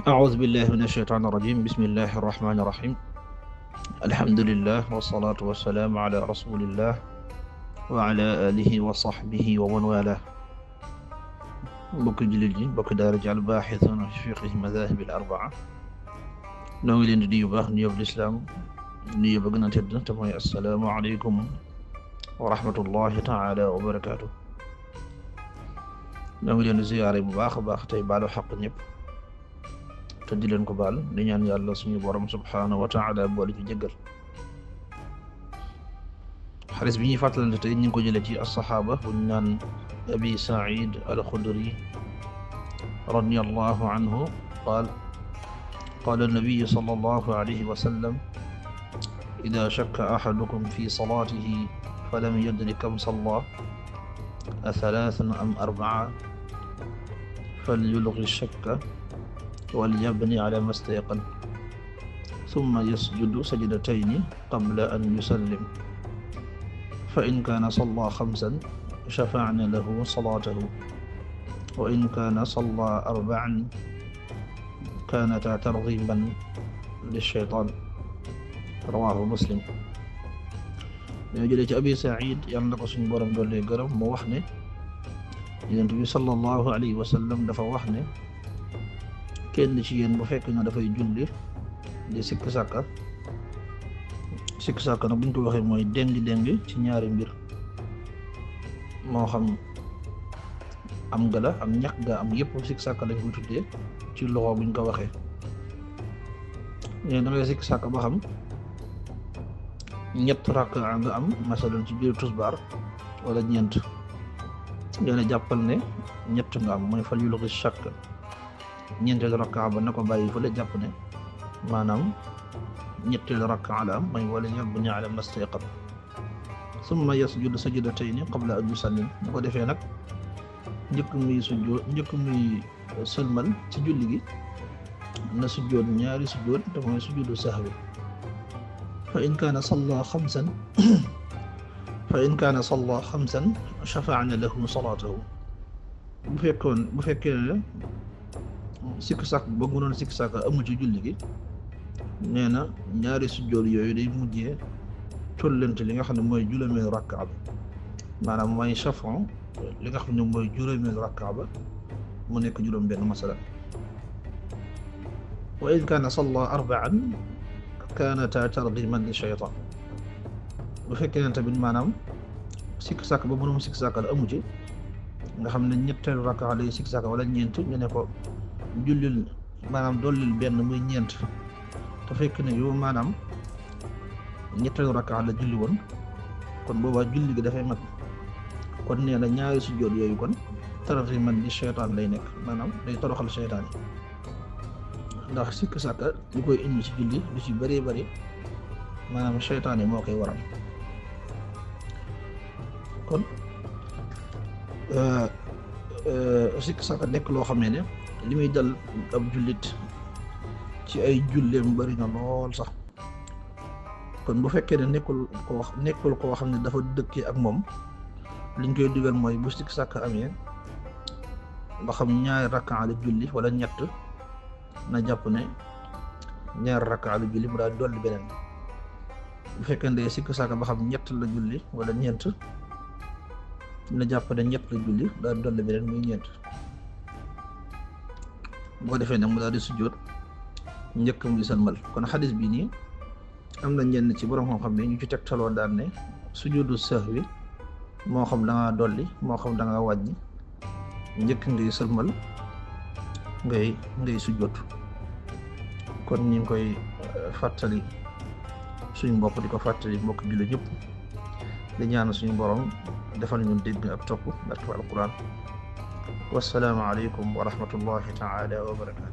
أعوذ بالله من الشيطان الرجيم بسم الله الرحمن الرحيم الحمد لله والصلاة والسلام على رسول الله وعلى آله وصحبه ومن والاه mbokk jullit yi mbokk daara ji albaaxisuuna fi fiqhi madahib al arbaa noo ngi leen di nuyu baax nuyób lislaam nuyu ba gën a tedd te mooy assalaamu aleykum wa rahmatullahi taala wa barakaatu noo ngi leen di ziyaare bu baax a baax tey baalu xaq ñëpp te di leen ko baal di ñaan yàlla suñu borom subhaanahu wa taala boole ci jéggal xadis bi ñuy fàttalante tey ñu ngi ko jëlee ci assaxaaba bu ñu naan abi said alxudri radiyallahu anhu qaal qaala annabiyu sallallahu alayhi wa sallam ida shakka ahadukum fi salaatihi falam yadri kam salla athalaathan am arbaa falyulghi shakka walyabni ala ma stayqan summa yasjudu sajdatayni qabla an yusallim fa in kaana salla xamsan shafa'na lahu salaatahu wa in kaana salla arba'an kaanata targhiban lish-shaytaan rawaahu muslim. ñoo jëlee ci abi said yàlla na ko suñu borom doole gërëm mu wax ne Yonent bi sallallahu alayhi wa sallam dafa wax ne kenn ci yéen bu fekk na dafay julli di sikk sàkka nag buñ ko waxee mooy déngi ci ñaari mbir moo xam am gala am ñàkk ga am yëpp sikk sàkka lañ ko tuddee ci loxo buñ ko waxee da ngay sikk sàkka ba xam ñett rakka nga am masalan ci biir tusbaar wala ñeent yéena jàppal ne ñett nga am mooy fal yulghi shakk ñeenteelu rakka ba na ko bàyyi fële jàpp ne maanaam ñetteelu rakka la am mooy wala yabni ala mastayqan summa yasjudu sajdatayni qabla an yusallim bu ko defee nag njëkk muy sëlmal ci julli gi na sujjoot ñaari sujjoot te mooy sujjudu sahwi fa in kaana salla xamsan shafa'na lahu salaatahu bu fekkee ne sikk sàkk ba mu doon sikk sàkk amul ci julli gi nee na ñaari sujjoot yooyu day mujjee tollante li nga xam ne mooy juróomeelu rakka ba maanaam mooy chafon li nga xam ne mooy juróomeelu rakka ba mu nekk juróom benn masala wa in kaana salla arba'an kaanata targhiban li shaytaan bu fekkee ne tamit maanaam sikk sàkk ba mu doon sikk sàkk la amu ci nga xam ne ñetteelu rakka lay sikk sàkk wala ñeent ñu ne ko jullil maanaam dollil benn muy ñeent te fekk ne yow maanaam ñetteelu rakka la julli woon kon boobaa julli gi dafay mat kon nee na ñaari sujjoot yooyu kon targhiban li shaytaan lay nekk maanaam day toroxal shaytaan yi ndax sikk sàkka li koy indi ci julli lu ci bëree bëri maanaam shaytaan yi moo koy waral kon sikk sàkka nekk loo xam ne li muy dal ab jullit ci ay julleem bari na lool sax kon bu fekkee ne nekkul koo xam ne dafa dëkkee ak moom liñ koy digal mooy bu sikk sàkk amee ba xam ñaari rakkaa la julli wala ñett na jàpp ne ñaari rakkaa la julli mu daal dolli beneen bu fekkee ne sikk sàkk ba xam ñett la julli wala ñeent na jàpp ne ñett la julli daal dolli beneen muy ñeent bu ko defee nag mu daal di sujjóot njëkk muy sëlmal kon xadis bi nii am na ñenn ci borom xam-xam ne ñu ci tegtaloo daan ne sujjóotu sahwi moo xam da ngaa dolli moo xam da ngaa wàññi njëkk ngay sëlmal ngay sujjóot kon ñu ngi koy fàttali suñu mbokk di ko fàttali mbokk jullit ñëpp di ñaan suñu borom defal ñu dégg ak topp barke alquran wassalaamu aleykum wa rahmatullahi taala wa barakatu